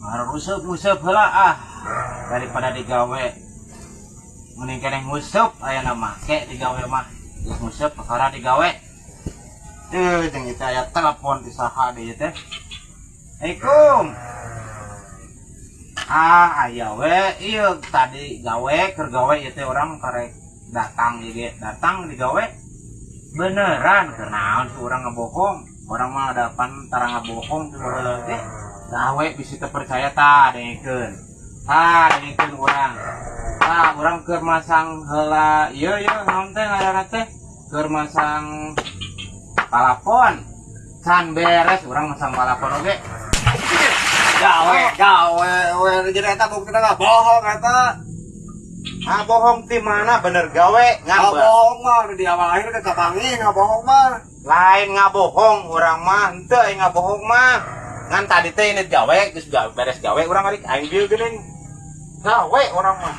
Nguseup nguseup heula ah, daripada digawe. Mending keneh nguseup aya nama ke digawe mah. Geus nguseup perkara digawe. Tuh, jeung itu aya telepon ti saha deui teh. Assalamualaikum. Ah, aya we, ieu tadi gawe, keur gawe ieu teh urang karek datang ieu ge, datang digawe. Beneran, keur naon sih urang ngebohong? Urang mah da pan tara ngabohong tuh baheula ge. Gawe bisi teu percaya, tah dengekeun. Tah dengekeun urang. Tah urang keur masang heula ieu ieu naon teh ngaranna teh? Keur masang palapon. Can beres urang masang palapon oge. Gawe, gawe, we jadi eta buktina nggak bohong eta. Ah, bohong ti mana, bener gawe Nggak ngambek. Bohong mah di awal akhir ke kapanggih nggak bohong mah. Lain ngabohong urang mah, henteu aing ngabohong mah. Ngan tadi teh ini gawe, geus gawe, beres gawe urang arik aing bieu geuning. Gawe urang mah.